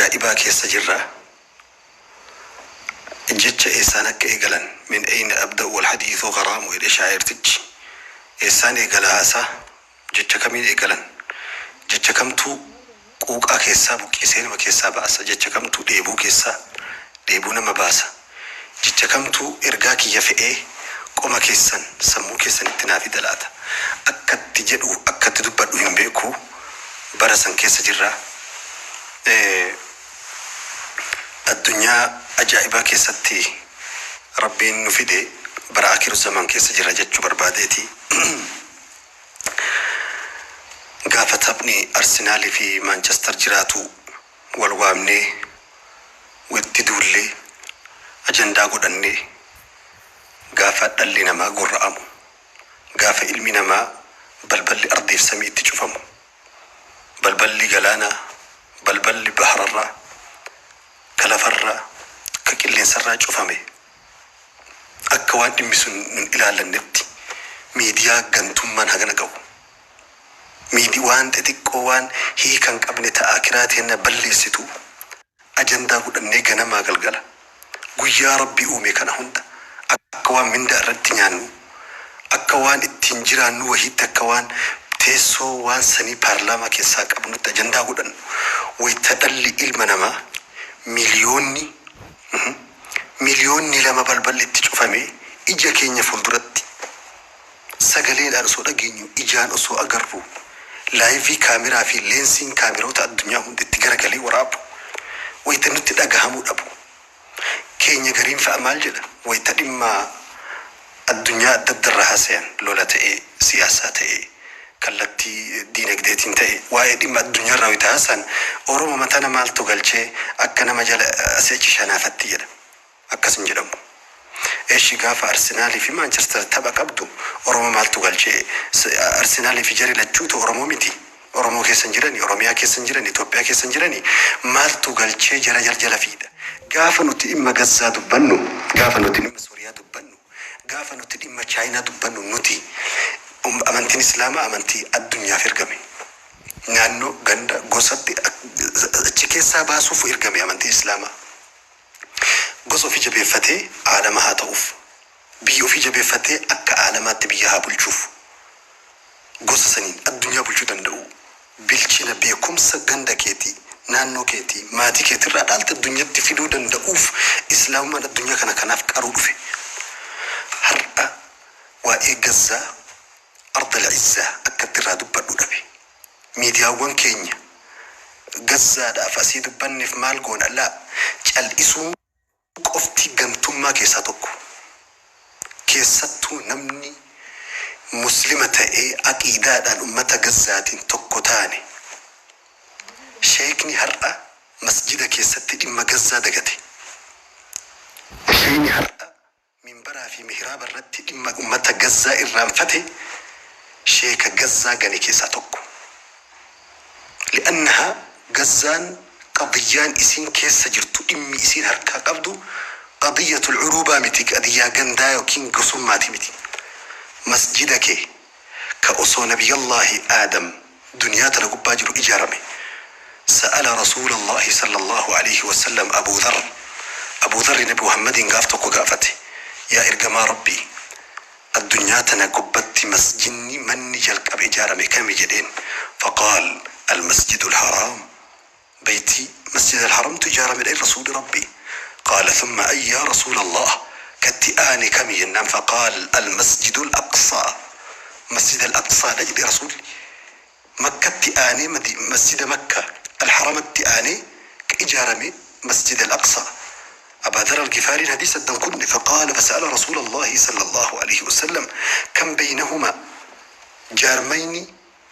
Ajaa'ibaa keessa jirra. Jecha eessaan akka eegalan, min ayna abda'u walhadiithu gharaamu jedhe shaa'irtichi. Eessaan eegala haasaa? Jecha kamiin eegalan? Jecha kamtu quuqaa keessaa buqqisee nama keessaa baasa? Jecha kamtu dheebuu keessaa dheebuu nama baasa? Jecha kamtu ergaa kiyya fe'ee qoma keessan, sammuu keessanitti naa fida laata? Akkatti jedhu, akkatti dubbadhu hin beeku. Bara san keessa jirra. Addunyaa ajaa'ibaa keessatti Rabbiin nu fide, bara aakiru zamaan keessa jirra jechuu barbaadeeti. Gaafa taphni Arsenal fi Manchester jiraatu wal waamnee, walitti duullee, ajandaa godhannee, gaafa dhalli namaa gorra'amu, gaafa ilmi namaa balballi ardiif samii itti cufamu, balballi galaanaa, balballi bahararraa, ka lafarraa, ka qilleensarraa cufame, akka waan dhimmi sun nun ilaallannetti miidiyaa gantummaan hagana ga'u. Miidi waan xixiqqoo, waan hiika hin qabne, ta aakiraa teenna balleessitu ajandaa godhannee ganamaa galgala, guyyaa Rabbi uume kana hunda, akka waan mindaa irratti nyaannu, akka waan ittiin jiraannu wahiitti, akka waan teessoo waan sanii paarlaamaa keessaa qabnutti ajandaa godhannu, wayta dhalli ilma namaa miliyoonni 2 miliyoonni balballi itti cufamee, ija keenya fuulduratti sagaleedhaan osoo dhageenyu, ijaan osoo agarru, live kaameraa fi leensiin kaameroota addunyaa hundi itti garagalee waraabu, wayta nutti dhagahamuu dhabu, keenya gariin fa'a maal jedha wayta dhimma addunyaa adda adda irraa haasayan, lola ta'ee, siyaasaa ta'ee, kallattii diinagdeetiin ta'e, waa'ee dhimma addunyaa irraa wayta haasayan, "Oromoo matana maaltu galchee akka nama jala asii achi shanaafatti?" jedha. Akkas hin jedhamu. Eshi, gaafa Arsenaalii fi Maanchestar tapha qabdu Oromoo maaltu galchee? Arsenaalii fi jari lachuutu Oromoo miti. Oromoo keessa hin jirani, Oromiyaa keessa hin jirani, Itoophiyaa keessa hin jirani, maaltu galchee jara jala jala fiida? Gaafa nuti dhimma Gazzaa dubbannu, gaafa nuti dhimma Sooriyaa dubbannu, gaafa nuti dhimma Chaayinaa dubbannu, nuti amantiin Islaamaa amantii addunyaaf ergame. Naannoo, ganda, gosatti achi keessaa baasuuf ergame amantiin Islaamaa. Gosa ofii jabeeffatee aalama haa ta'uuf. Biyya ofii jabeeffatee akka aalamaatti biyya haa bulchuuf. Gosa saniin addunyaa bulchuu danda'u. Bilchina beekumsa ganda keetii, naannoo keetii, maatii keetirraa dhaalte addunyatti fiduu danda'uuf Islaamummaan addunyaa kana kanaaf qaruu dhufe. Har'a waa'ee Gazzaa, ardal izzaa, akkatti irraa dubbadhu dhabe. Miidiyaawwan keenya Gazzaadhaaf asii dubbanneef maal goona laa? Cal'isuun qofti gantummaa keessaa tokko. Keessattuu namni Muslima ta'ee aqiidaadhaan ummata Gazzaatiin tokko taane. Sheekni har'a masjida keessatti dhimma Gazzaa dagate. Sheekni har'a minbaraa fi mihraaba irratti dhimma ummata Gazzaa irraanfate sheeka Gazzaa gane keessaa tokko. Li'annaha Gazzaan qadiyyaan isiin keessa jirtu, dhimmi isiin harkaa qabdu, qadiyyatul uruubaa miti, qadiyyaa gandaa yookiin gosummaati miti. Masjida kee ka osoo Nabiyallaahi Aadam duniyaa tana gubbaa jiru ijaarame. Sa'ala Rasuulallahi sallallahu alayhi wasallam Abuu Dharr. Abuu Dharri Nabi Muhammadiin gaaf tokko gaafate: "Yaa ergamaa Rabbii, addunyaa tana gubbatti masjidni, manni jalqaba ijaarame kami?" jedheen. Faqaal: "Almasjidul haraam." Beeyti Masjid al-Haramtu ijaarame dha Rasuuli Rabbii. Qaala: "Thumma ay, yaa Rasuula Allah, katti aane kami?" jennaan, faqaal: "Almasjidul Aqsaa." Masjid al-Aqsaa dha jedhe Rasuulli. Makkatti aanee, masjida Makka al-Haramatti aanee ka ijaarame Masjid al-Aqsaa. Abaa Dhar al-Gifaariin hadiisa addan kunne. Faqaala: fasa'ala Rasuula Allahi sallallahu alayhi wasallam kam baynahumaa, jaarmayni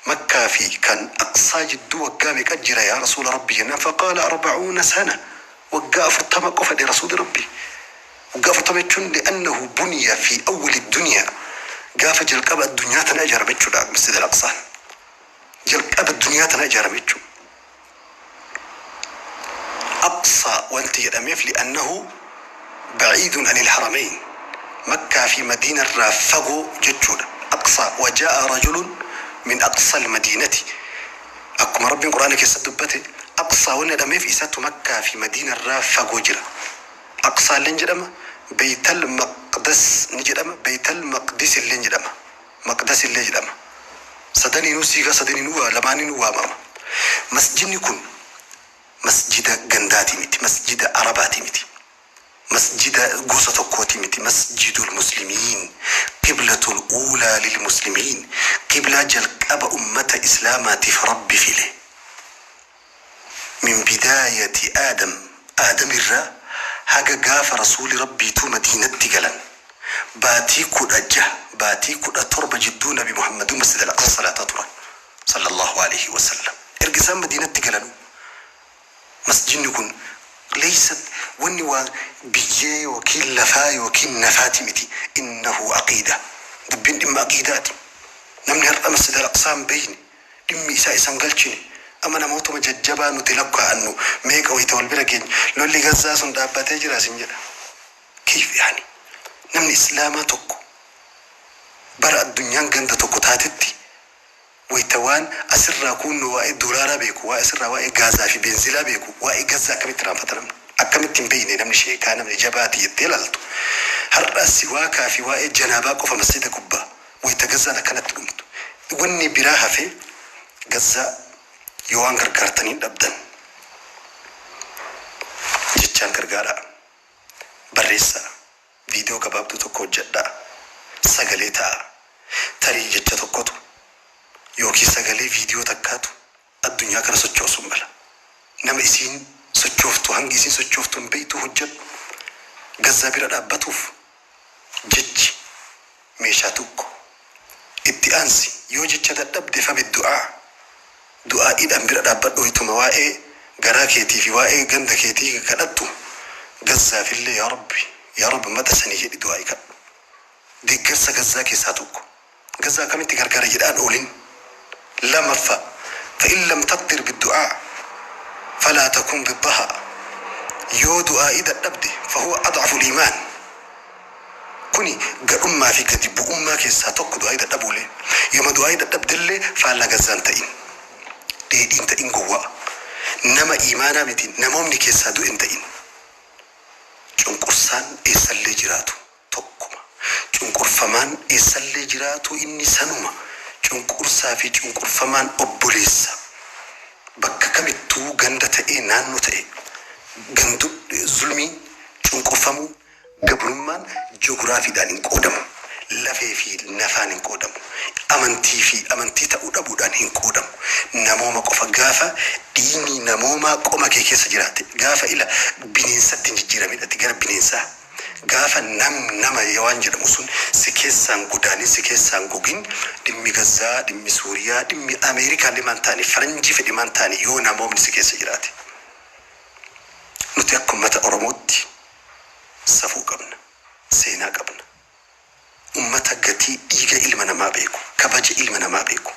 Makkaa fi kan Aqsaa jidduu waggaa meeqa jira, yaa Rasuula Rabbii jennaan, faqaala: "40 sana." Waggaa 40 qofa jedhe Rasuuli Rabbii. Waggaa 40 jechuun li'annahu buniya fi awwali duniyaa, gaafa jalqaba addunyaa tana ijaarame jechuudha. Masjid al-Aqsaan jalqaba duniyaa tana ijaarame jechuudha. Aqsaa wanti jedhameef li'annahu baciidun anil haramayn, Makkaa fi Madiina irraa fagoo jechuudha. Aqsaa wajaa'a rajulun min aqsa al-madiinati, akkuma Rabbiin Quraana keessatti dubbate. Aqsaa wanni jedhameef isatu Makkaa fi Madiina irraa fagoo jira. Aqsaa illeen jedhama, Beytal Maqdas ni jedhama, Beytal Maqdis illeen jedhama. Maqdas illee jedhama. Sadaniinuu siigaa sadaniinuu waa lamaaniinuu waamama. Masjidni kun masjida gandaatii miti, masjida Arabaatii miti. Masjida gosa tokkootii miti, masjidul muslimiin, qiblatul uulaa lil muslimiin, qiblaa jalqaba ummata islaamaatiif Rabbi file. Min bidaayati Aadam, Aadam irraa haga gaafa Rasuuli Rabbiituu Madiinatti galan baatii 16 baatii 17 jidduu Nabi Muhammaduu Masjid al-Aqsa salaataa turan sallallaahu aleyhi wa sallam. Erga isaan Madiinatti galanuu Masjidni kun leysat wanni waan biyyee yookiin lafaa yookiin nafaati miti, innahu aqiida, dubbiin dhimma aqiidaati. Namni har'a Masjid al-Aqsaa hin beeyne, dhimmi isaa isa hin galchine, amma namootuma jajjabaa nuti lakkaa'annu meeqa wayta wal bira geenye, lolli Gazzaa sun dhaabbatee jira sin jedha. Keyf yaani? Namni Islaamaa tokko bara addunyaan ganda tokko taatetti Wayta waan asirraa kuunnoo waa'ee doolaaraa beeku, waa'ee asirraa waa'ee gaazaa fi beenzilaa beeku, waa'ee Gazzaa akkamitti irraanfata namni? Akkamitti hin beeyne namni sheekaa, namni jabaati jettee laaltu. Har'a siwaakaa fi waa'ee janaabaa qofa masjida gubbaa wayta Gazzaan akkanatti dhumtu. Wanni biraa hafee Gazzaa yoo waan gargaartaniin dhabdan jechaan gargaaraa. Barreessaa. Viidiyoo gabaabduu tokko hojjedhaa. Sagalee ta'aa. Tarii jecha tokkotu yookiin sagalee viidiyoo takkaatu addunyaa kana sochoosuu mala. Nama isiin sochooftu hangi isiin sochooftu hin beektuu hojjedhu. Gazzaa bira dhaabbatuuf jechi meeshaa tokko. Itti aansi yoo jecha dadhabde fa biddu'aa. Du'aa'iidhaan bira dhaabbadhu waytuma waa'ee garaa keetii fi waa'ee ganda keetii kadhattu Gazzaafillee yaa Rabbi yaa Rabbi ummata sanii jedhi du'aa'ii kadhu. Deeggarsa Gazzaa keessaa tokko. Gazzaa akkamitti gargaara jedhaan oolin. Lamaffaa fa in lam taqdir biddu'aa falaa takun diddahaa yoo du'aa'ii dadhabde fahuwa ad'aful iimaan. Kuni gadhummaa fi gadi bu'ummaa keessaa tokko du'aa'ii dadhabuulee. Yoma du'aa'ii dadhabdellee faallaa Gazzaa hin ta'in. Dheedhii hin ta'in gowwaa. Nama iimaanaa miti namoomni keessaa du'e hin ta'in. Cunqursaan eessallee jiraatu tokkuma. Cunqurfamaan eessallee jiraatu inni sanuma. Cunqursaa fi cunqurfamaan obboleessa. Bakka kamittuu ganda ta'ee naannoo ta'e gandu zulmiin, cunqurfamuun, Gabrummaan joguraafiidhaan hin qoodamu. Lafee fi nafaan hin qoodamu. Amantii fi amantii ta'uu dhabuudhaan hin qoodamu. Namooma qofa. Gaafa dhiigni namoomaa qoma kee keessa jiraate, gaafa ila bineensatti hin jijjiiramin ati gara bineensaa, gaafa nam nama waan jedhamu sun si keessaan godaanin, si keessaan gogin, dhimmi Gazzaa, dhimmi Suuriyaa, dhimmi Ameerikaallee maan taane, faranjii fedhe maan taane yoo namoomni si keessa jiraate. Nuti akka ummata Oromootti safuu qabna, seenaa qabna. Ummata gatii dhiiga ilma namaa beeku, kabaja ilma namaa beeku.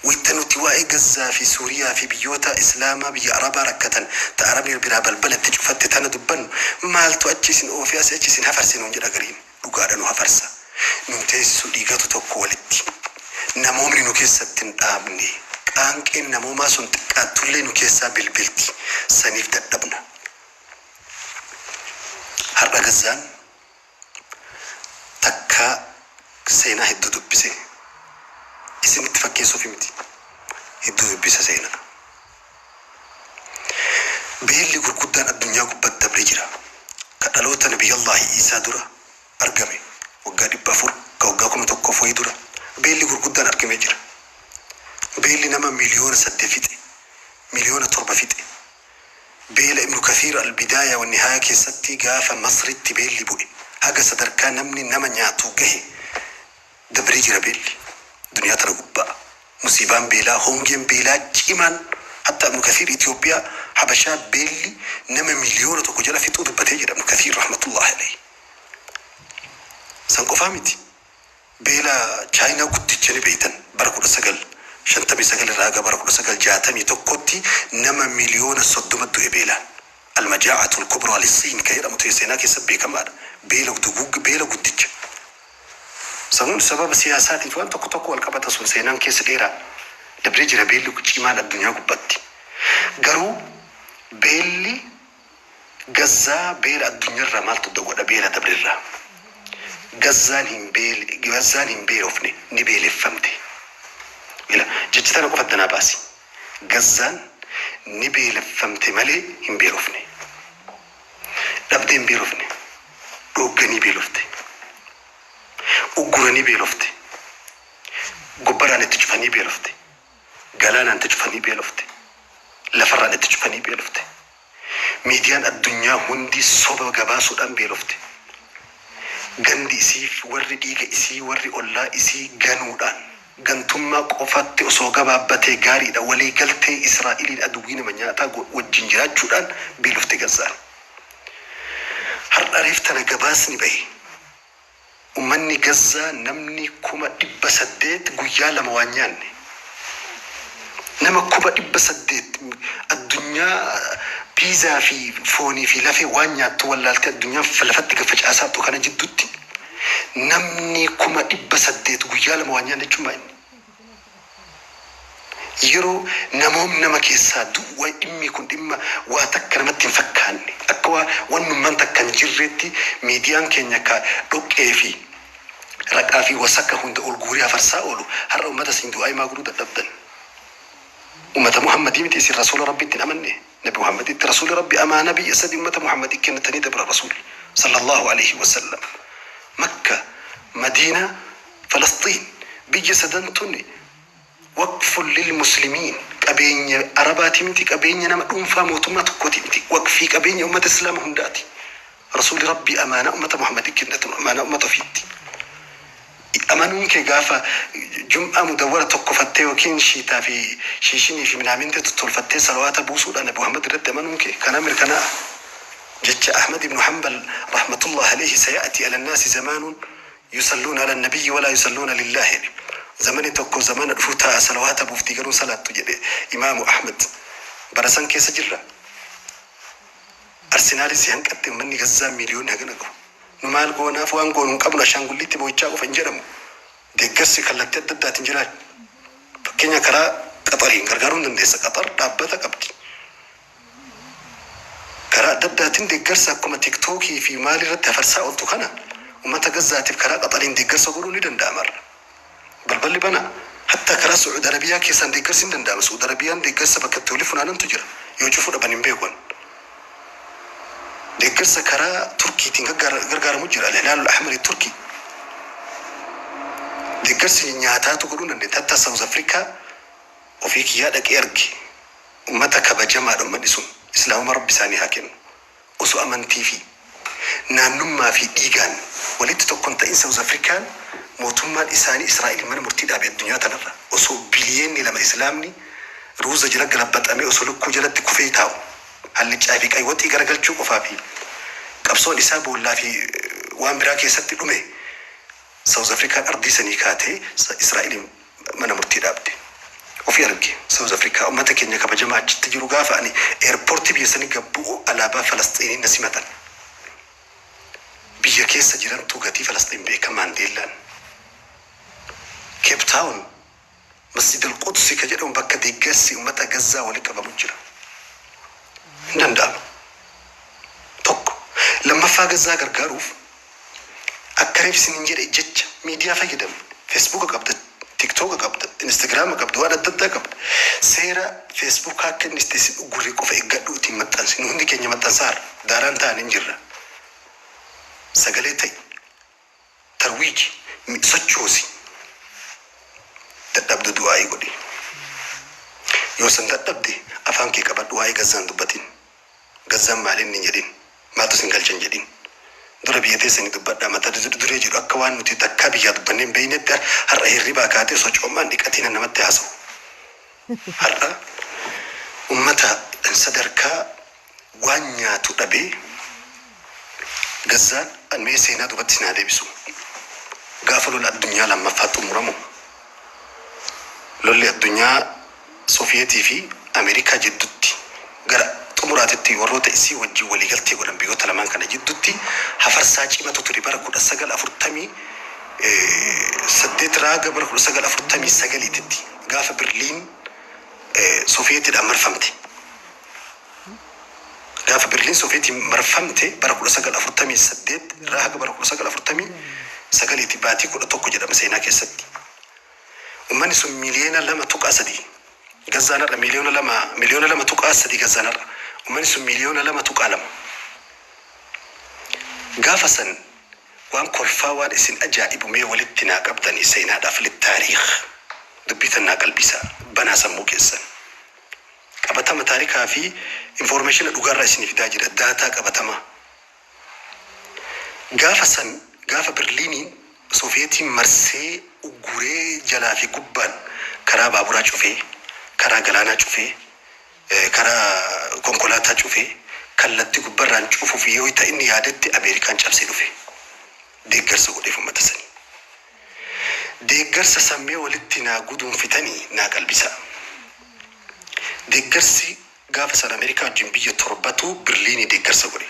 Wayta nuti waa'ee Gazzaa fi Suuriyaa fi biyyoota Islaamaa biyya Arabaa rakkatan ta Arabni biraa balbala itti cufatte tana dubbannu maaltu achi isin oofee asii achi isin hafarse nuun jedha gariin. Dhugaadha nu hafarsa. Nun teessisu dhiigatu tokko walitti. Namoomni nu keessatti hin dhaabne. Qaanqeen namoomaa sun xiqqaattullee nu keessaa bilbilti. Saniif dadhabna. Har'a Gazzaan takkaa seenaa hedduu dubbise. Isinitti fakkeessuufi miti. Hedduu dubbisa seenaa. Beelli gurguddaan addunyaa gubbatti dabre jira. Ka dhaloota Nabiyyallaahi Iisaa dura argame waggaa 400 ka waggaa 1000f wayii dura beelli gurguddaan argamee jira. Beelli nama 8,000,000 fixe, 7,000,000 fixe. Beela Ibnu Kathiir Al-Bidaaya Wannihaaya keessatti gaafa Masritti beelli bu'e haga sadarkaa namni nama nyaatu gahe dabree jira beelli duniyaa tana gubbaa musiibaan beelaa hongeen beelaa cimaan hattaa ibnu kathiir Ethiopia habashaa beelli nama 1,000,000 jala fixuu dubbatee jira ibnu kathiir rahmatullahi alayhi san qofaa miti beela chaayinaa guddicha ni beeytan bara 1959 irraa haga bara 1961tti nama 30,000,000 du'e beelaan almajaa'atul kubraa lissiin ka jedhamu ta'e seenaa keessa beekamaadha beela duguugga beela guddicha Sanuun sababa siyaasaatiif waan tokko tokko wal qabata sun seenaan keessa dheeraa dabree jira beelli cimaan addunyaa gubbatti. Garuu beelli Gazzaa beela addunyaarraa maaltu adda godha beela dabrirraa? Gazzaan hin beel Gazzaan hin beelofne, ni beeleffamte. Ila jecha tana qofa adda naa baasi. Gazzaan ni beeleffamte malee hin beelofne. Dhabdee hin beelofne. Dhoogganii beelofte. Ugguranii beelofte. Gobbaraan itti cufanii beelofte. Galaanaan itti cufanii beelofte. Lafarraan itti cufanii beelofte. Miidiyaan addunyaa hundi soba gabaasuudhaan beelofte. Gandi isii, warri dhiiga isii, warri ollaa isii ganuudhaan gantummaa qofatti osoo gabaabbatee gaariidha. Walii galtee Israa'eliin aduwwii nama nyaataa wajjin jiraachuudhaan beelofte Gazzaan. Har'a reef tana gabaasni bahe. Ummanni Gazzaa namni 800,000 guyyaa 2 waan nyaanne. Nama 800,000 addunyaa piizaa fi foonii fi lafee waan nyaattu wallaaltee addunyaan lafatti gad facaasaattu kana jidduutti namni 800,000 guyyaa 2 waan nyaanne jechuun maa inni? Yeroo namoom nama keessaa du'u wayi dhimmi kun dhimma waa takka namatti hin fakkaanne akka waa wannummaan takka hin jirreetti miidiyaan keenya ka dhoqqee fi raqaa fi wasaka hunda ol guuree hafarsaa oolu har'a ummata isin du'aayi maa godhuu dadhabdan? Ummata Muhammadii miti isin rasuula Rabbiitti hin amanne? Nabi Muhammaditti rasuuli Rabbi amaanaa biyya sadi ummata Muhammadii kennatanii dabra rasuulli sallallahu aleyhi wasallam Makka, Madiina, Falasxiin biyya sadan tuni waqfun lil muslimiin qabeenya Arabaati miti, qabeenya nama dhuunfaa mootummaa tokkooti miti, waqfii qabeenya ummata Islaama hundaati. Rasuuli Rabbii amaanaa ummata Muhammadii kennatan amaanaa ummata ofiitti. Amanuun kee gaafa jum'aa mudawwara tokkofattee yookiin shiitaa fi shiishinii fi minaamintee tottolfattee salawaata buusuudhaan Nabi Muhammad irratti amanuun kee kanaa mirkanaa'a. Jecha Ahmad ibnu Hanbal rahmatullahi alayhi saya'tii ala nnaasi zamaanun yusalluuna ala nabiyyi walaa yusalluuna lillaahi jedhe. Zamani tokko zamana dhufuu taa'a salawaata buuftii garuu hin salaattu jedhe Imaamu Ahmad. Bara san keessa jirra. Arsenaalin si hanqatte ummanni Gazzaa miiliyoonni hagana gahu. Nu maal goonaaf waan goonu hin qabnu ashaangulliitti boo'ichaa qofa hin jedhamu. Deeggarsi kallattii adda addaatiin jira. Fakkeenya karaa Qaxariin gargaaruu hin dandeessa. Qaxar dhaabbata qabdi. Karaa adda addaatiin deeggarsa akkuma tiktookii fi maalii irratti hafarsaa ooltu kana ummata Gazzaatiif karaa Qaxariin deeggarsa godhuun ni danda'ama har'a. Balballi banaa. Hattaa karaa Su'uud Arabiyaa keessaan deeggarsi ni danda'ama. Su'uud Arabiyaan deeggarsa bakka itti wali funaanantu jira. Yoo cufuu dhaban hin beeku an. Deeggarsa karaa Turkiitiin gargaaramu jira. Al-Hilaalul Ahmari Turkii. Deeggarsi nyaataatu godhuu hin dandeenya. Hattaa Saawuz Afrikaa ofii kiyyaa dhaqee arge. Ummata kabajamaadha ummanni sun. Islaamummaa Rabbi isaanii haa kennu. Osoo amantii fi naannummaa fi dhiigaan walitti tokko hin ta'in South African mootummaan isaanii Israa'eliin mana murtii dhaabe addunyaa tanarra osoo biliyeenni 2 Islaamni ruuza jala galabbaxamee osoo lukkuu jalatti kufee taa'u halliccaa fi qaywaxii garagalchuu qofaa fi qabsoon isaa boollaa fi waan biraa keessatti dhume South African ardii sanii kaatee Israa'eliin mana murtii dhaabde. Ofii arge. South Africa ummata keenya kabajamaa achitti jiru gaafa ani airport biyya sanii gad bu'u alaabaa Falasxiiniin na simatan. Biyya keessa jirantu gatii Falasxiin beeka Maandeellaan. Cape Town Masjid al Qudsi ka jedhamu bakka deeggarsi ummata Gazzaa wali qabamu jira. Hin danda'ama. Tokko. Lammaffaa Gazzaa gargaaruuf Akka reef isiniin jedhe jecha miidiyaa fayyadami. Feesbuuka qabda, Tiktooka qabda, Instagiraama qabda, waan adda addaa qabda. Seera feesbuukaa akka inni itti si uggurre qofa eeggadhuutii maxxansi. Nu hundi keenya maxxansaarra. Daaraan taane hin jirra. Sagalee ta'i. Tarwiiji. Sochoosi. Dadhabdu du'aa'ii godhi. Yoo san dadhabde afaan kee qabadhu waa'ee Gazzaa hin dubbatin. Gazzaan maalinni hin jedhin. Maaltu isin galcha hin jedhin. Dura biyya teessanii dubbadhaa mata duree jedhu akka waan nuti takkaa biyyaa dubbannee hin beeynetti har'a hirribaa kaatee osoo coommaan dhiqatiin namatti haasawu. Har'a ummata sadarkaa waan nyaatu dhabee Gazzaan an mee seenaa dubatti isin haa deebisu. Gaafa lola addunyaa lammaffaa xumuramu lolli addunyaa Sofiyeetii fi Ameerikaa jiddutti gara xumuraatitti warroota isii wajjin walii galtee godhan biyyoota lamaan kana jiddutti hafarsaa cimatu ture bara 1948 raaga bara 1949titti gaafa Berliin Sofiyeetiidhaan marfamte. Gaafa Berliin Sooviyetiin marfamte bara 1948 irraa haga bara 1949ti, baatii 11 jedhama seenaa keessatti. Uummanni sun 2.3 miliyoona. Gazaan har'a 2 miliyoona, 2.3 miliyoona Gazaan har'a. Uummanni sun 2.2 miliyoona. Gaafa san waan kolfaa, waan isin ajaa'ibu mee walitti naa qabdanii seenaadhaaf للتاريخ dubbii tan naa qalbisaa banaa sammuu keessan. Qabatama taarikaa fi information dhugaarraa isin fidaa jira, data qabatamaa. Gaafa san, gaafa Berliiniin Sooviyetiin marsee ugguree, jalaa fi gubbaan karaa baaburaa cufee, karaa galaanaa cufee, karaa konkolaataa cufee, kallattii gubbarraan cufuuf yoo ta'e inni yaadetti Ameerikaan cabsee dhufe. Deeggarsa godheef uummata sanii. Deeggarsa sammee walitti naa guduunfitanii naa qalbisaa. Deeggarsi gaafa san Ameerikaa wajjin biyya torbatu Berliinii deeggarsa godhe.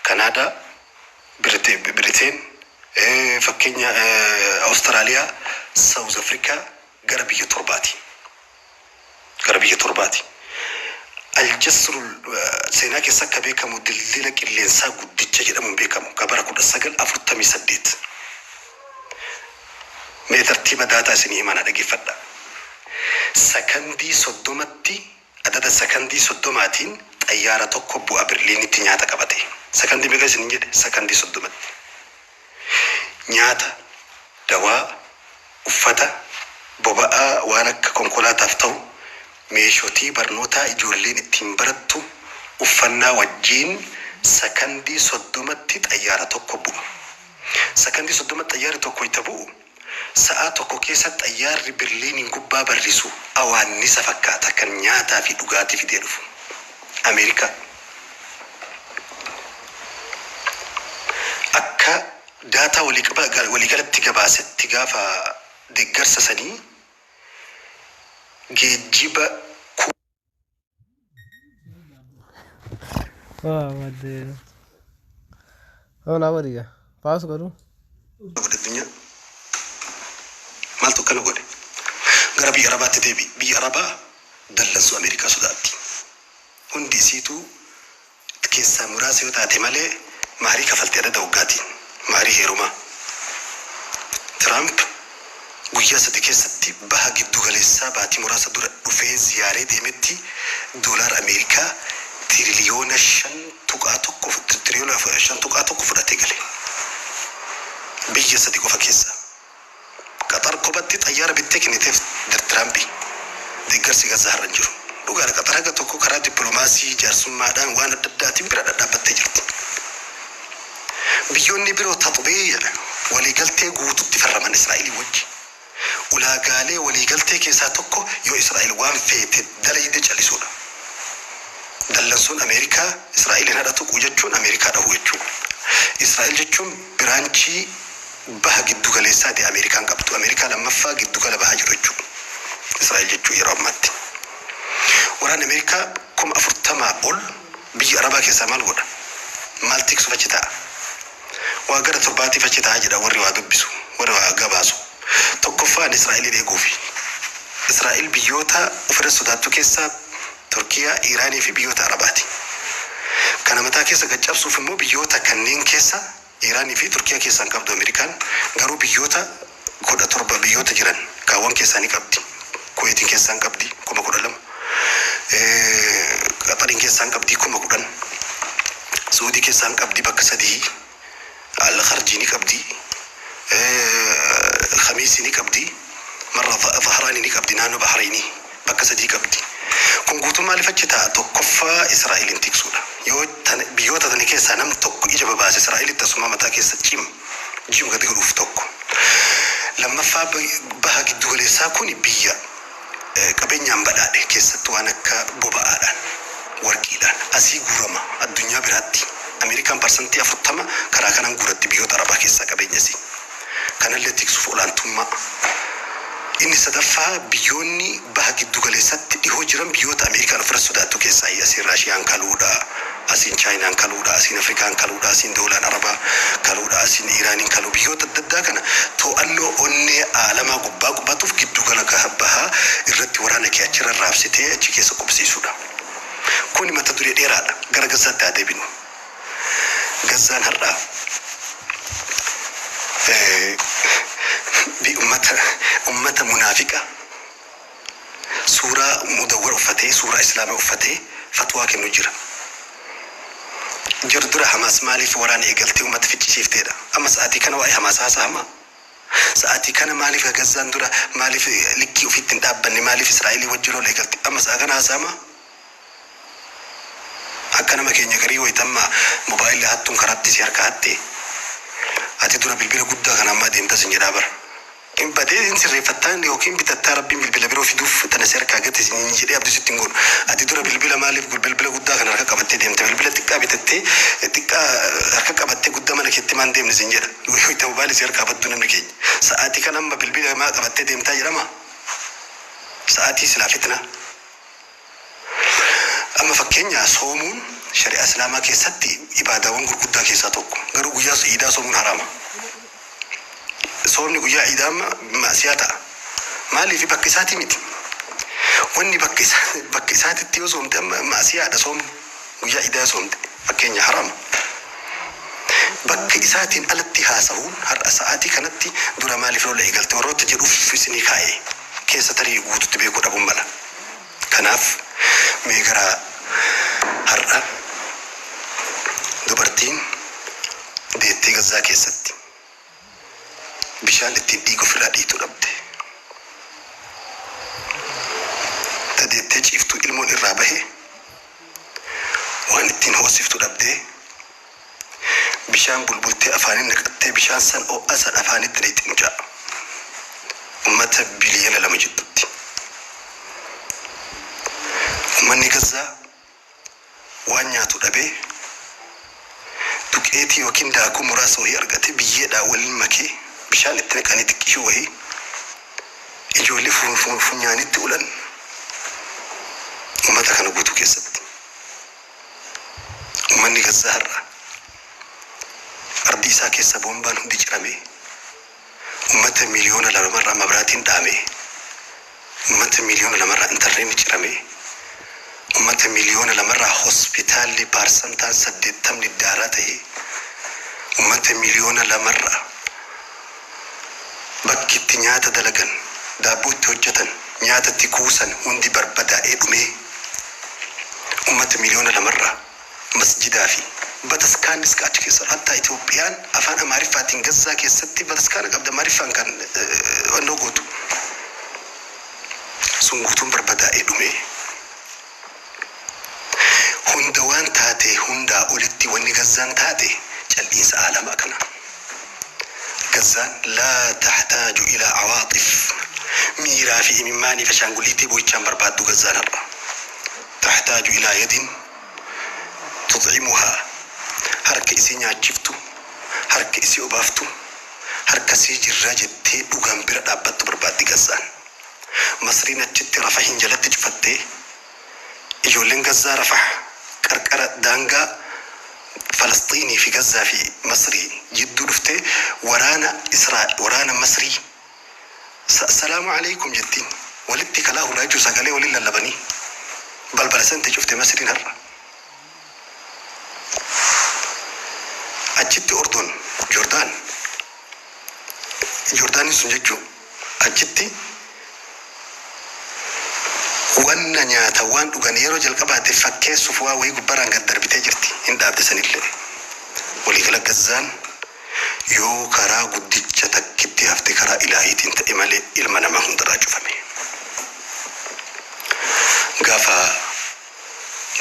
Kanaadaa, Biriteen, fakkeenya Awustiraaliyaa, South Africa, gara biyya torbaati. Gara biyya torbaati. الجسر seenaa keessa akka beekamu dildila qilleensaa guddicha jedhamuun beekamu ka bara 1948. Mee tartiiba data isinii himaa, dhaggeeffadha. Sakandii 30tti, adada sakandii 30tiin xayyaara tokko bu'a Berliinitti nyaata qabate. Sakandii meeqa isin jedhe? Sakandii 30tti. Nyaata, dawaa, uffata, boba'aa, waan akka konkolaataaf ta'u, meeshotii barnootaa ijoolleen ittiin barattu, uffannaa wajjiin sakandii 30tti xayyaara tokko bu'a. Sakandii 30tti xayyaarri tokko itti bu'u, sa'aa tokko keessa xayyaarri Berliiniin gubbaa barrisu awaannisa fakkaata kan nyaataa fi dhugaatii fidee dhufu. Ameerikaa. Akka data waliigalatti gabaasetti, gaafa deeggarsa sanii geejjiba वाह मत होला बढ़िया पास करूँ। Godhe addunyaa maaltu akkana godhe? Gara biyya Arabaatti deebi. Biyya Arabaa dallansuu Ameerikaa sodaatti. Hundi isiituu keessaa muraasa yoo taate malee maarii kafaltee adada waggaatiin maarii heerumaa. Tiraamp guyyaa 3 keessatti baha giddu galeessaa baatii muraasa dura dhufee ziyaaree deemetti doolaara Ameerikaa 5.1 tiriliyoona 5.1 fudhatee gale. Biyya sadi qofa keessa. Qaxar kophatti xayyaara bittee kenniteef Tiraampi. Deeggarsi Gazaa har'a hin jiru. Dhugaadha, Qaxar haga tokko karaa dippiloomaasii jaarsummaadhaan waan adda addaatiin bira dhadhaabbattee jirti. Biyyoonni biroo taxubee jedha waliigaltee guututti farraman Israa'elii wajji. Ulaagaalee waliigaltee keessaa tokko yoo Israa'el waan feete dalayde calisuudha. Dallansuun Ameerikaa Israa'eliin hadha tuqu jechuun Ameerikaa dhahuu jechuudha. Israa'el jechuun branchii baha giddu galeessaati Ameerikaan qabdu. Ameerikaa lammaffaa giddu gala bahaa jiru jechuudha. Israa'el jechuun yeroo ammaatti. Waraanni Ameerikaa 40,000 ol biyya Arabaa keessaa maal godha? Maal tiksuuf achi ta'a? Waa gara torbaatiif achi ta'a jedha warri waa dubbisu, warri waa gabaasu. Tokkoffaan Israa'eliin eeguufi. Israa'el biyyoota ofirra sodaattu keessaa Turkiyaa, Iiraanii fi biyyoota Arabaati. Kana mataa keessa gaccabsuuf immoo biyyoota kanneen keessa, Iiraanii fi Turkiyaa keessaan qabdu Ameerikaan, garuu biyyoota 17 biyyoota jiran kaawwan keessaa ni qabdi. Kuweetiin keessaan qabdi 12,000. Qaxariin keessaan qabdi 10,000. Suudii keessaan qabdi bakka sadii. Al-Kharjii ni qabdi. Khamiisii ni qabdi. Marra Zahraanii ni qabdi, naannoo Bahrainii bakka sadii qabdi. Kun guutummaa maaliif achi ta'a? Tokkoffaa Israa'eliin tiksuudha. Yoo biyyoota tana keessaa nam tokko ija babaase Israa'elitti asuma mataa keessa cim jim gadi godhuuf tokko. Lammaffaa, baha giddu galeessaa kun biyya qabeenyaan badhaadhe, keessattuu waan akka boba'aadhaan, warqiidhaan asii guurama addunyaa biraatti. Ameerikaan 40% karaa kanaan guuratti biyyoota Arabaa keessaa qabeenya isii. Kanallee tiksuuf olaantummaa. Inni sadaffaa, biyyoonni baha giddu galeessatti dhihoo jiran biyyoota Ameerikaan ofirra sodaattu keessaa asiin Raashiyaan kaluudha, asiin Chaayinaan kaluudha, asiin Afrikaan kaluudha, asiin Doolaan Arabaa kaluudha, asiin Iiraaniin kaluu, biyyoota adda addaa kana to'annoo onnee aalamaa gubbaa qubatuuf giddu gala bahaa irratti waraana kee achirra raabsitee achi keessa qubsiisuudha. Kuni mata duree dheeraadha. Gara Gazzaatti haa deebinu. Gazzaan har'aa ummata ummata munaafiqa suuraa mudawwara uffatee, suuraa islaamaa uffatee fatwaa kennu jira. Jar dura Hamaas maaliif waraana eegaltee ummata ficcisiifteedha. Amma sa'aatii kana waa'ee Hamaas haasa'ama. Sa'aatii kana maaliif Gazzaan dura maaliif likkii ofiitti hin dhaabbanne, maaliif Israa'elii wajjin lola eegalte, amma sa'a kana haasa'ama. Akka nama keenya garii wayitamma mobaayilii hattuun karaatti si harka hatte, ati dura bilbila guddaa kana ammaa deemtas hin jedhaa bara. Hin badee hin sirreeffattaa yookiin bitattaa, Rabbiin bilbila biroo fiduuf tana si harkaa gate hin jedhee abdii sitti hin godhu. Ati dura bilbila maaliif bilbila guddaa kana harka qabattee deemte? Bilbila xiqqaa bitattee xiqqaa harka qabattee guddaa mana keetti maan deemne sin jedha. Yoo mobaayilii si harkaa baddu namni keenya. Sa'aatii kana amma bilbila maa qabattee deemtaa jedhama. Sa'aatii silaa fitna. Amma fakkeenya soomuun shari'aa Islaamaa keessatti ibaadaawwan gurguddaa keessaa tokko. Garuu guyyaa iidaa soomuun haraama. Soomni guyyaa iidaa amma maasiyaa ta'a. Maaliif? Bakka isaatii miti. Wanni bakka isaa bakka isaatitti yoo soomte amma maasiyaadha, soomni guyyaa iidaa soomte fakkeenya haraama. Bakka isaatiin alatti haasa'uun har'a sa'aatii kanatti dura maaliif lola eegalte warroota jedhuuf isinii kaa'e keessa tarii guututti beekuu dhabuun mala. Kanaaf mee gara har'a dubartiin deettee Gazzaa keessatti bishaan ittiin dhiiga ofirraa dhiituu dhabde. Ta deettee ciiftuu ilmoon irraa bahe waan ittiin hoosiftu dhabdee, bishaan bulbultee afaaniin naqattee, bishaan san ho'a san afaanitti naqxi mucaa. Ummata biliyoona 2 jidduutti. Uummanni Gazzaa waan nyaatu dhabee, duqeetii yookiin daakuu muraasa wayii argate biyyeedhaa waliin makee, bishaan itti naqanii xiqqishuu wayii ijoollee funyaanitti ulan uummata kana guutuu keessatti. Uummanni Gazzaa har'a ardii isaa keessa boombaan hundi ciramee, uummata miliyoona 2rraa mabraatiin dhaamee, uummata miliyoona 2rraa intarneetni ciramee, uummata miliyoona 2rraa hospitaalli 80% daaraa ta'ee, uummata miliyoona 2rraa bakki itti nyaata dalagan, daabboo itti hojjetan, nyaata itti kuusan hundi barbadaa'ee dhumee, uummata miliyoona 2rraa masjidaa fi bataskaannis achi keessa, hatta Itoophiyaan afaan Amaariffaatiin Gazzaa keessatti bataskaana qabda, Amaariffaan kan wannoo gootu sun guutuun barbadaa'ee dhumee, hunda waan taate hundaa olitti wanni Gazzaan taate cal'iinsa aalamaa kana. Gazzaan laa taxtaaju ilaa awaaxif, miiraa fi imimmaanii fi ashaanguliitii boo'ichaan barbaaddu. Gazzaan har'a taxtaaju ilaa yadin tutcimuhaa, harka isii nyaachiftu, harka isii obaaftu, harka sii jirraa jettee dhugaan bira dhaabbattu barbaaddi Gazzaan. Masriin achitti Rafahin jalatti cufattee, ijoolleen Gazzaa Rafah qarqara daangaa Falasxiinii fi Gazzaa fi Masrii jidduu dhuftee waraana Israa waraana Masrii "Salaamu alaikum" jettiin walitti kalaa hulaa jechuun sagalee waliin lallabanii balbala san itti cufte Masriin har'a. Achitti Ordon, Jordaan, Jordaaniin sun jechuun achitti wanna nyaata waan dhugan yeroo jalqabaate fakkeessuuf waa wayii gubbaraan gad darbitee jirti, hin dhaabde sanillee. Waliigala Gazzaan yoo karaa guddicha takkitti hafte karaa ilaahiitiin ta'e malee ilma namaa hundarraa cufame. Gaafa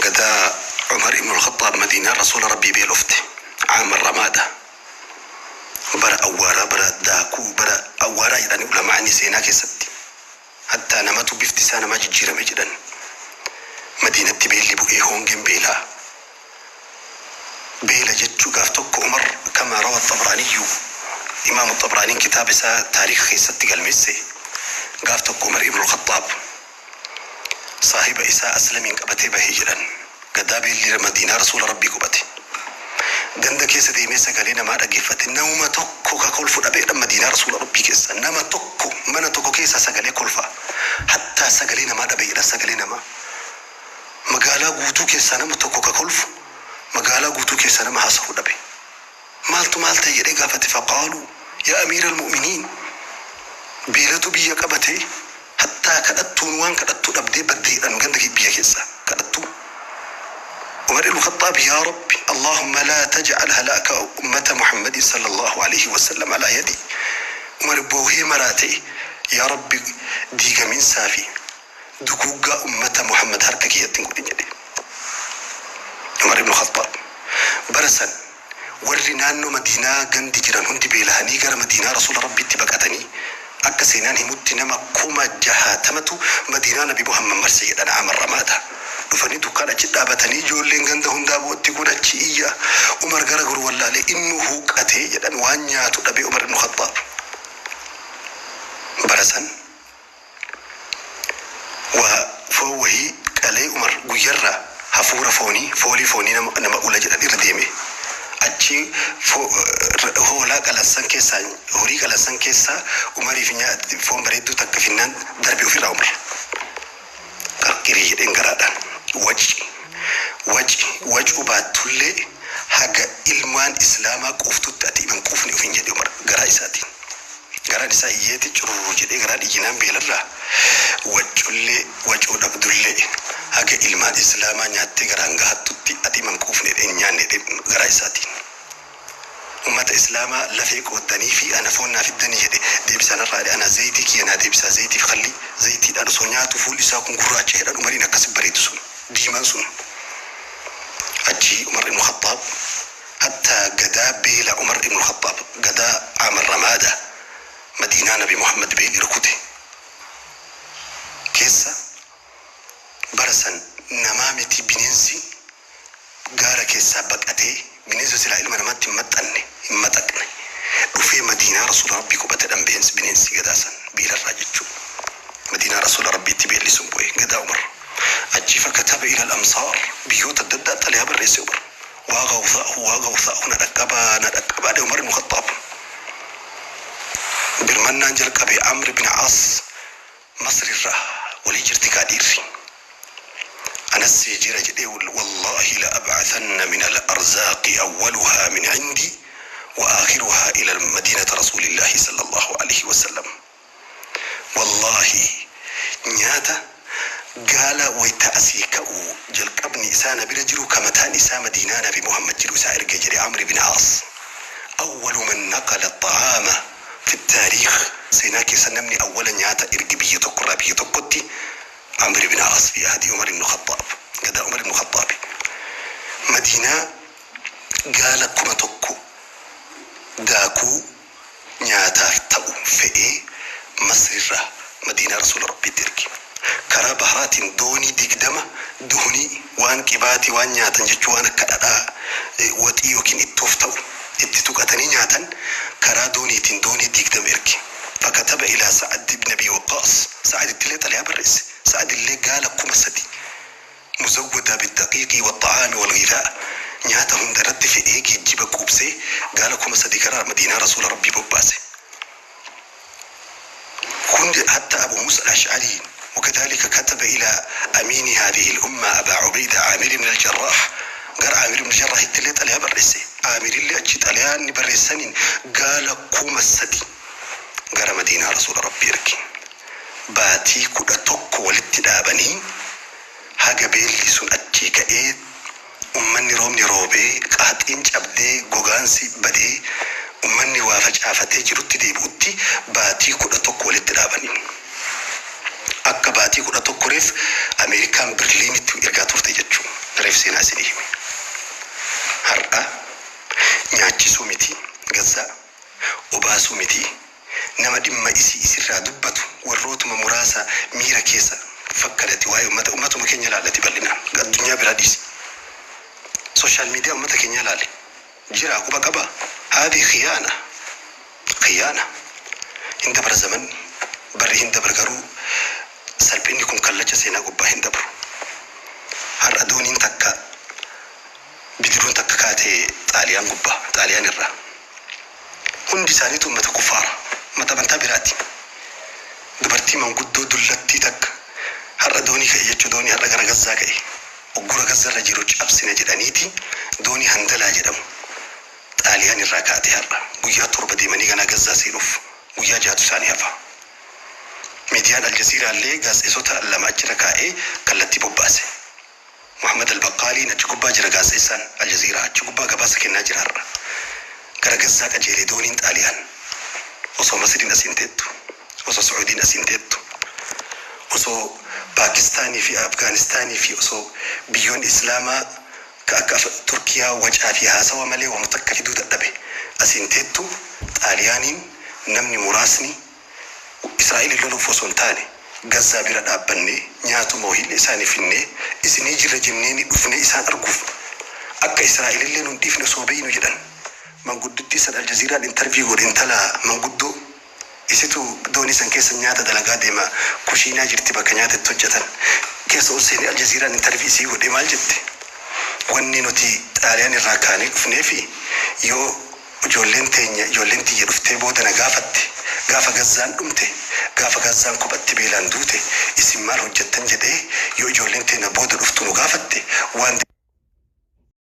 gadaa Umar ibn al-Khattaab Madiinaa Rasuula Rabbii beelofte, caama ramaada, bara awwaaraa, bara daakuu, bara awwaaraa jedhani ulamaa'ni seenaa keessatti, hattaa namatu bifti isaa namaa jijjiirame jedhan. Madiinatti beelli bu'ee, hongeen beelaa beela jechuu gaaf tokko Umar, kama rawa Xabraaniyyu, Imaamu Xabraaniin kitaaba isaa taariika keessatti galmeesse, gaaf tokko Umar ibn al-Khattaab saahiba isaa Aslamiin qabatee bahee jedhan. Gadaa beelli Madiinaa Rasuula Rabbii qubate, ganda keessa deemee sagalee namaa dhageeffate. Nama tokko ka kolfu dhabeedha. Madiinaa Rasuula Rabbii keessa nama tokko, mana tokko keessa sagalee kolfa hattaa sagalee namaa dhabeedha, sagalee namaa. Magaalaa guutuu keessaa nama tokko ka kolfu, magaalaa guutuu keessaa nama haasa'u dhabe. Maaltu maal ta'e jedhee gaafate. Faqaaluu yaa amiira almu'miniin, beelatu biyya qabate, hattaa kadhattuun waan kadhattuu dhabdee baddeedhaan ganda biyya keessaa kadhattuu. Umar ibn Khattaab, yaa Rabbi, Allahumma laa taj'al halaaka ummata Muhammadin sallallahu alaihi wasallam ala yadi. Umar boohee maraate, yaa Rabbi, diigaminsaa fi duguuggaa ummata Muhammad harka kiyyatti hin godhin jedhe. Umar ibn Khattaab bara san warri naannoo Madiinaa gandi jiran hundi beelahanii gara Madiinaa Rasuula Rabbiitti baqatanii, akka seenaan himutti nama 60,000tu Madiinaa Nabi Muhammad marse jedhan. Amarramaadha dhufanii dukkaan achi dhaabatanii, ijoolleen ganda hundaa bootti kun achi iyya. Umar gara guru wallaalee, innu huuqatee jedhan, waan nyaatu dhabee. Umar ibn Khattaab bara san waa foon wahii qalee, Umar guyyarraa hafuura foonii, foolii foonii nama ula jedhan irra deeme. Achi hoolaa qalansan keessaa, horii qalansan keessaa Umariif foon bareedduu takka finnaan darbe ofirraa. Umar qarqirii jedheen garaadhaan, waci waci wacuu baattullee haga ilmaan islaamaa quuftutti ati hin quufne ofin jedhe Umar garaa isaatiin. Garaan isaa iyyeeti cururu jedhee, garaan iyyinaan beelarraa waccullee wacuu dhabdullee haga ilmaan islaamaa nyaattee garaan gahattutti ati hin quufne hin nyaanne garaa isaatiin. Ummata islaamaa lafee qooddanii fi ana foon naa fiddanii jedhe, deebisaan irraa ana zayitii kiyya naa deebisaa, zayitiif kalli zayitiidhaan osoo nyaatu fuulli isaa kun gurraacha jedhan. Umariin akkas bareedu sun, diimaan sun. Achi Umar ibn Khattaab hatta gadaa beela, Umar ibn Khattaab gadaa Amar Ramaada Madiinaa Nabi Muhammad beelli rukute keessa bara san namaa miti, bineensi gaara keessaa baqatee, bineensa silaa ilma namaatti hin maxxanne, hin maxaqne dhufee Madiinaa Rasuula Rabbii qubatedhan. Bineensi gadaa san beelarraa jechuu Madiinaa Rasuula Rabbiitti beelli sun bu'e gadaa Umar. Achi fakataba ila al-amsaar, biyyoota adda addaa xalayaa barreesse Umar. Waa gawthaahu, waa gawthaahu, na dhaqqabaa, na dhaqqabaa dhe. Umar ibn Khattaab birmannaan jalqabe. Amr ibn As Masrirraa walii jirti kaa dhiirri anas jira jedhee, wallaahi la ab'athanna min al-arzaaqi awwaluhaa min cindi wa aakhiruhaa ila madiinata rasuulillaahi sallallahu alaihi wasallam. Wallaahi, nyaata gaala wayta asii ka'u jalqabni isaa na bira jiru, ka mataan isaa Madiinaa Nabi Muhammad jiru isaa ergee jedhe Amr ibn Aas. Awwalu man naqala الطعام في التاريخ, seenaa keessa namni awwala nyaata erge biyya tokkorraa biyya tokkotti Amr ibn Aas fi ahdi Umar ibn Khattaab, gadaa Umar ibn Khattaab. Madiinaa gaala 1000 daakuu nyaataaf ta'u fe'ee Masrirraa Madiinaa Rasuula Rabbiitti erge. Karaa baharaatiin doonii 20 duhunii, waan qibaatii, waan nyaatan jechuu, waan akka dhadhaa, waxii yookiin ittoof ta'u itti tuqatanii nyaatan, karaa dooniitiin doonii 20 erge. Fakataba ilaa Sa'ad ibn Abi Waqqaas, Sa'ad ittillee xalayaa barreesse. Sa'ad illee gaala 3000 muzawwada biddaqiiqi والطعام والغذاء, nyaata hunda irratti fe'ee, geejjiba quubsee, gaala 3000 karaa Madiinaa Rasuula Rabbii bobbaase. Hundi hatta Abu Musa al-Ash'ari. وكذلك كتب إلى أمين هذه الأمة أبا عبيدة عامر بن الجراح. Gara Aamir ibn Jarrah ittillee xalayaa barreesse. Aamir illee achi xalayaan ni barreessaniin gaala 3000 gara Madiinaa Rasuula Rabbii erge. Baatii 11 walitti dhaabanii, haga beelli sun achii ka'ee, ummanni roobni roobee, qaaxiin cabdee, gogaansi badee, ummanni waa facaafatee jirutti deebi'utti baatii 11 walitti dhaabanii. Akka baatii 11 reef Ameerikaan Berliinitti ergaa turte jechuu reef seenaa isinii hime. Har'a nyaachisuu miti, Gazzaa obaasuu miti, nama dhimma isii isirraa dubbatu warrootuma muraasa miira keessa fakkalati. Waa'ee ummata, ummatuma keenya ilaallati bal'inaan, addunyaa biraa dhiisi. Social media ummata keenya ilaali jira, quba qaba. Haadhi khiyaana, khiyaana hin dabra, zamanni barri hin dabra, garuu salphinni kun kallacha seenaa gubbaa hin dabru. Har'a dooniin takka, bidiruun takka kaatee Xaaliyaan gubbaa, Xaaliyaan irraa, hundi isaaniitu ummata kuffaara, ummata amantaa biraati. Dubartii manguddoo dullattii takka har'a doonii ka'e jechuu, doonii har'a gara Gazzaa ka'e. Uggura Gazzarra jiru cabsina jedhaniiti doonii Handalaa jedhamu Xaaliyaan irraa kaate har'a guyyaa 7 deemanii ganaa Gazzaa seenuuf guyyaa ja'atu isaanii hafa. Miidiyaan Aljaziiraa illee gaazexeessota 2 achirra kaa'ee kallattii bobbaase. Muhammad Albaqaaliin achi gubbaa jira gaazexeessaan Aljaziiraa achi gubbaa gabaasa kennaa jira har'a. Gara Gazzaa qajeele dooniin Xaaliyaan. Osoo Masriin asiin teettu, osoo Su'uudiin asiin teettu, osoo Paakistaanii fi Afgaanistaanii fi osoo biyyoonni Islaamaa ka akka Turkiyaa wacaa fi haasawa malee wama takka fiduu dadhabe asiin teettu Xaaliyaaniin namni muraasni Israa'eliin loluuf osoo hin taane Gazzaa bira dhaabbannee nyaatuma wahiillee isaanii finnee isinii jirra jenneeni dhufnee isaan arguuf akka Israa'elillee nun dhiifne osoo beeynu jedhan. Manguddittii san Aljaziiraan interview godhe intala manguddoo isitu doonii san keessa nyaata dalagaa deema kushiinaa jirti bakka nyaata itti hojjatan keessa ol seenee Aljaziiraan interview isii godhe maal jette wanni nuti Xaaliyaan irraa kaanee dhufneefi yoo ijoolleen teenya ijoolleen tiyya dhuftee booda na gaafatte gaafa Gazzaan dhumte gaafa Gazzaan kophatti beelaan duute isin maal hojjattan jedhee yoo ijoolleen teenya booda dhuftu nu gaafatte waan